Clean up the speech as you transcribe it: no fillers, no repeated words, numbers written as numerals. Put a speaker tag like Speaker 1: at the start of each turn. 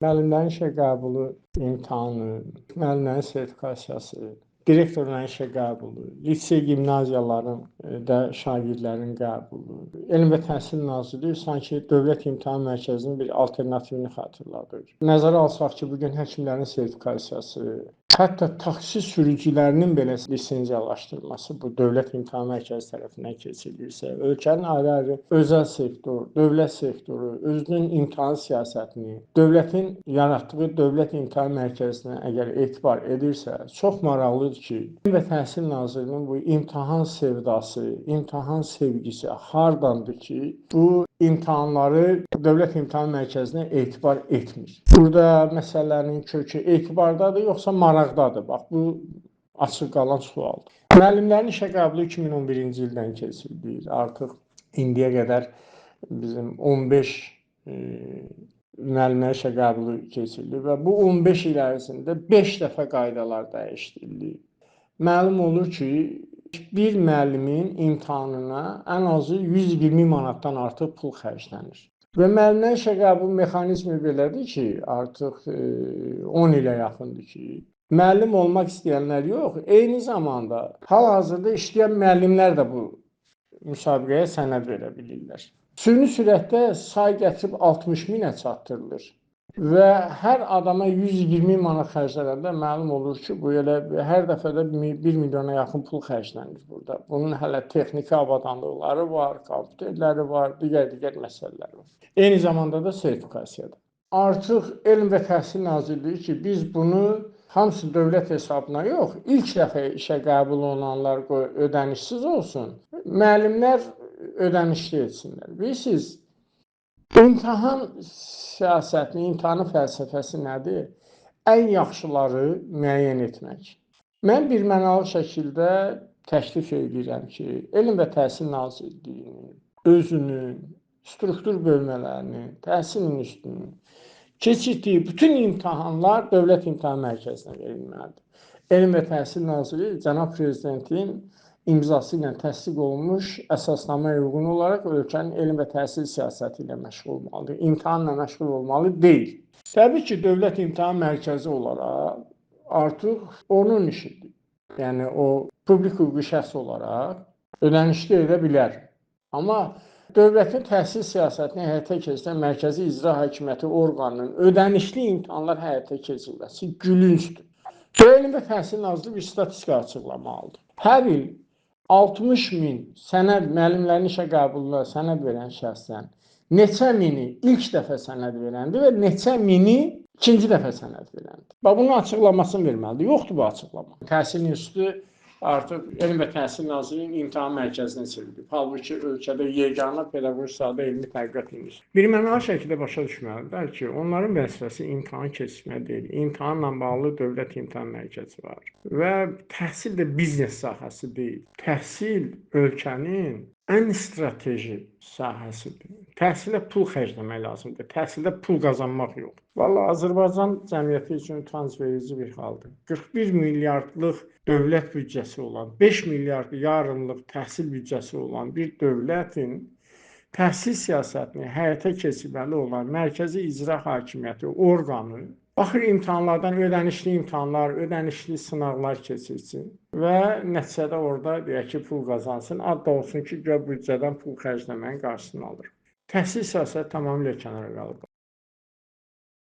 Speaker 1: Müəllimlərin işə qəbulu imtahanı, müəllimlərin sertifikasiyası, direktorların işə qəbulu, lisey gimnaziyaların da şagirdlərin qəbulu. Elm və Təhsil Nazirliyi sanki Dövlət İmtahan Mərkəzinin bir alternativini xatırladır. Nəzərə alsaq ki, bugün həkimlərin sertifikasiyası, hətta taksi sürücülərinin belə lisenziyalaşdırılması bu Dövlət İmtahan Mərkəzi tərəfindən keçirilirsə, ölkənin ayrı-ayrı özəl sektor, dövlət sektoru özünün imtahan siyasətini, dövlətin yaratdığı Dövlət İmtahan Mərkəzinə əgər etibar edirsə, çox maraqlıdır ki, Elm və Təhsil Nazirliyinin bu imtahan sevdası, imtahan sevgisi hardandır ki, bu imtahanları Dövlət İmtahan Mərkəzinə etibar etmir. Burada məsələnin kökü etibardadır, yoxsa maraqdadır? Bax, bu açıq qalan sualdır. Müəllimlərin işə qəbulu 2011-ci ildən keçirilir. Artıq indiyə qədər bizim 15 müəllimlərin işə qəbulu keçirilir və bu 15 il ərzində 5 dəfə qaydalar dəyişdirilir. Məlum olur ki, bir müəllimin imtahanına ən azı 120 manatdan artıq pul xərclənir. Və müəllimlərin işə qəbul mexanizmi belədir ki, artıq 10 ilə yaxındır ki, müəllim olmaq istəyənlər yox, eyni zamanda hal-hazırda işləyən müəllimlər də bu müsabiqəyə sənəd verə bilirlər. Süni sürətdə say gətirib 60 minə çatdırılır. Və hər adama 120 manat xərclənəndə məlum olur ki, bu elə hər dəfədə 1 milyona yaxın pul xərclənir burada. Bunun hələ texniki avadanlıqları var, kompüterləri var, digər məsələlər var. Eyni zamanda da sertifikasiyada. Artıq Elm və Təhsil Nazirliyi ki, biz bunu hamısı dövlət hesabına yox, ilk dəfə işə qəbul olunanlar ödənişsiz olsun, müəllimlər ödənişli etsinlər. Bilirsiniz, İmtahan siyasətinin, imtahanın fəlsəfəsi nədir? Ən yaxşıları müəyyən etmək. Mən birmənalı şəkildə təklif edirəm ki, Elm və Təhsil Nazirliyinin, özünün, struktur bölmələrinin, təhsil institutunun keçirdiyi bütün imtahanlar Dövlət İmtahan Mərkəzinə verilməlidir. Elm və Təhsil Nazirliyi Cənab Prezidentin imzası ilə təsdiq olunmuş əsasnamaya uyğun olaraq ölkənin elm və təhsil siyasəti ilə məşğul olmalıdır. İmtahanla məşğul olmalı deyil. Təbii ki, Dövlət İmtahan Mərkəzi olaraq artıq onun işidir. Yəni, o publik hüquqi şəxs olaraq ödənişli edə bilər. Amma dövlətin təhsil siyasətini həyata keçirən Mərkəzi İcra Hakimiyyəti orqanının ödənişli imtahanlar həyata keçirilməsi gülüncdür. Elm və Təhsil Nazirliyi bir statistika açıqlamalıdır. Hər il 60 min sənəd, müəllimlərin işə qəbuluna sənəd verən şəxsdən neçə mini ilk dəfə sənəd verəndir və neçə mini ikinci dəfə sənəd verəndir. Bax, bunun açıqlamasını verməlidir. Yoxdur bu açıqlama. Təhsil İnstitutu artıq Elm və Təhsil Nazirliyinin imtahan mərkəzinə çevrilib. Halbuki ölkədə yeganə pedaqoji sahədə elmi tədqiqat institutu. Birmənalı şəkildə başa düşməlidirlər ki, onların vəzifəsi imtahan keçirmə deyil. İmtahanla bağlı Dövlət İmtahan Mərkəzi var. Və təhsil də biznes sahəsi deyil. Təhsil ölkənin ən strateji sahəsidir. Təhsilə pul xərcləmək lazımdır. Təhsildə pul qazanmaq yox. Vallahi Azərbaycan cəmiyyəti üçün utanc verici bir haldır. 41 milyardlıq dövlət büdcəsi olan, 5 milyard yarımlıq təhsil büdcəsi olan bir dövlətin təhsil siyasətini həyata keçirməli olan Mərkəzi İcra Hakimiyyəti orqanı baxır imtahanlardan ödənişli imtahanlar, ödənişli sınaqlar keçirsin və nəticədə orada deyək ki, pul qazansın. Ad da olsun ki, güya büdcədən pul xərcləməyin qarşısını alır. Təhsil siyasəti tamamilə kənara qalıb.